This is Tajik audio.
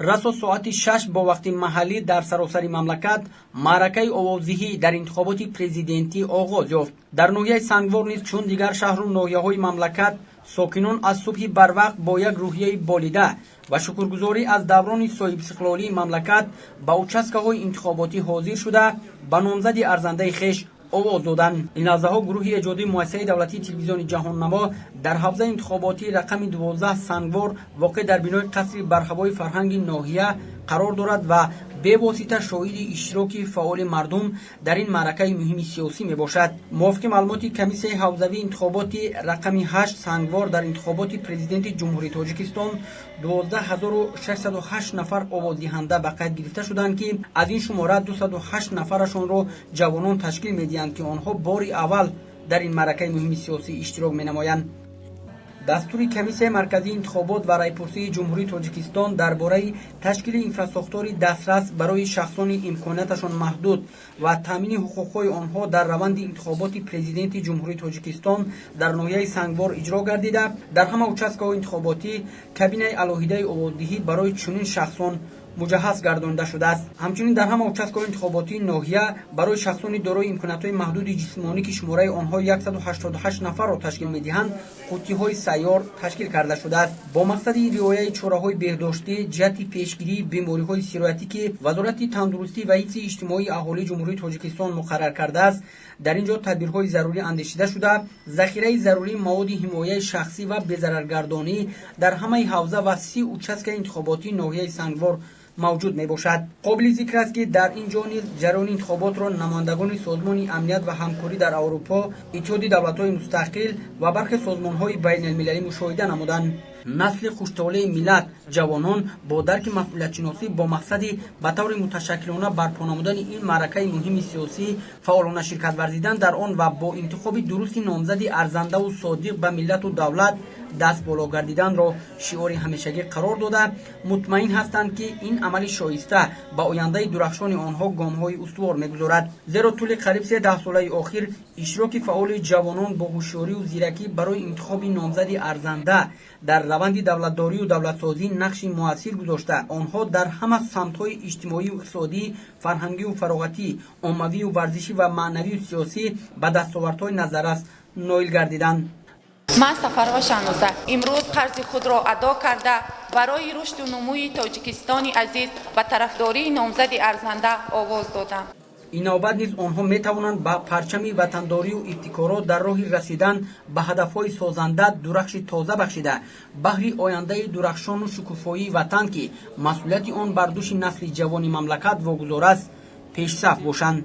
Расо соати 6 бо вақти маҳаллӣ дар саросари мамлакат маъракаи овоздиҳӣ дар интихоботи президентӣ оғоз ёфт. Дар ноҳияи Сангвор низ, чун дигар шаҳру ноҳияҳои мамлакат, сокинон аз субҳи барвақт бо як рӯҳияи болида ва шукргузорӣ аз даврони соҳибистиқлолии мамлакат ба участкаҳои интихоботӣ ҳозир шуда, ба номзади арзандаи хеш овоз доданд. Ин лаҳзаҳо гурӯҳи эҷодии муассисаи давлатии телевизиони «Ҷаҳоннамо» дар ҳавзаи интихоботии рақами 12 Сангвор, воқеъ дар бинои қасри барҳавои фарҳанги ноҳия қарор дорад ва бевосита шоҳиди иштироки фаъоли мардум дар ин маъракаи муҳими сиёсӣ мебошад. Мувофиқи маълумоти комиссияи ҳавзавии интихоботи рақами 8 Сангвор, дар интихоботи президенти Ҷумҳурии Тоҷикистон 12 608 нафар овоздиҳанда ба қайд гирифта шуданд, ки аз ин шумора 208 нафарашонро ҷавонон ташкил медиҳанд, ки онҳо бори аввал дар ин маъракаи муҳими сиёсӣ иштирок менамоянд. Дастури Комиссияи марказии интихобот ва райпурсии Ҷумҳурии Тоҷикистон дар бораи ташкили инфрасохтори дастрас барои шахсони имконияташон маҳдуд ва таъмини ҳуқуқҳои онҳо дар раванди интихоботи президенти Ҷумҳурии Тоҷикистон дар ноҳияи Сангвор иҷро гардида, дар ҳама участкаҳои интихоботӣ кабинаи алоҳидаи овоздиҳӣ барои чунин шахсон муҷаҳҳаз гардонида шудааст. Ҳамчунин дар ҳама участкаҳои интихоботии ноҳия барои шахсони дорои имкониятҳои маҳдуди ҷисмонӣ, ки шумораи онҳо 188 нафарро ташкил медиҳанд, қуттиҳои сайёр ташкил карда шудааст. Бо мақсади риояи чораҳои беҳдоштӣ ҷиҳати пешгирии бемориҳои сироятӣ, ки Вазорати тандурустӣ ва ҳифзи иҷтимоии аҳолии Ҷумҳурии Тоҷикистон муқаррар кардааст, дар ин ҷо тадбирҳои зарурӣ андешида шуда, захираи зарурии маводи ҳимояи шахсӣ ва безараргардонӣ дар ҳамаи ҳавза ва 30 участкаи интихоботии ноҳияи Сангвор мавҷуд мебошад. Қобили зикр аст, ки дар ин ҷо низ ҷараёни интихоботро намояндагони Созмони Амният ва ҳамкорӣ дар Аврупо, Иттиҳоди давлатҳои мустақил ва бархе созмонҳои байналмилалӣ мушоҳида намуданд. Насли хуштолеи миллат, ҷавонон, бо дарки масъулиятшиносӣ, бо мақсади ба таври муташаккилона барпо намудани ин маъракаи муҳими сиёсӣ, фаъолона ширкат варзидан дар он ва бо интихоби дурусти номзади арзандаву содиқ ба миллату давлат даст боло гардиданро шиори ҳамешагӣ қарор дода, мутмаин ҳастанд, ки ин амали шоиста ба ояндаи дурахшони онҳо гомҳои устувор мегузорад. Зеро тӯли қариб се даҳсолаи охир иштироки фаъоли ҷавонон бо ҳушёрию зиракӣ барои интихоби номзади арзанда дар раванди давлатдорию давлатсозӣ нақши муассир гузошта, онҳо дар ҳама самтҳои иҷтимоию иқтисодӣ, фарҳангию фароғатӣ, оммавию варзишӣ ва маънавию сиёсӣ ба дастовардҳои назаррас ноил гардиданд. Ман, Сафарова Шаҳноза, имрӯз қарзи худро адо карда, барои рушду нумӯи Тоҷикистони азиз ба тарафдории номзади арзанда овоз додам. Ин навбат низ онҳо метавонанд ба парчами ватандорию ибтикорот дар роҳи расидан ба ҳадафҳои созанда дурахши тоза бахшида, баҳри ояндаи дурахшону шукуфоии ватан, ки масъулияти он бар дӯши насли ҷавони мамлакат вогузор аст, пешсаф бошанд.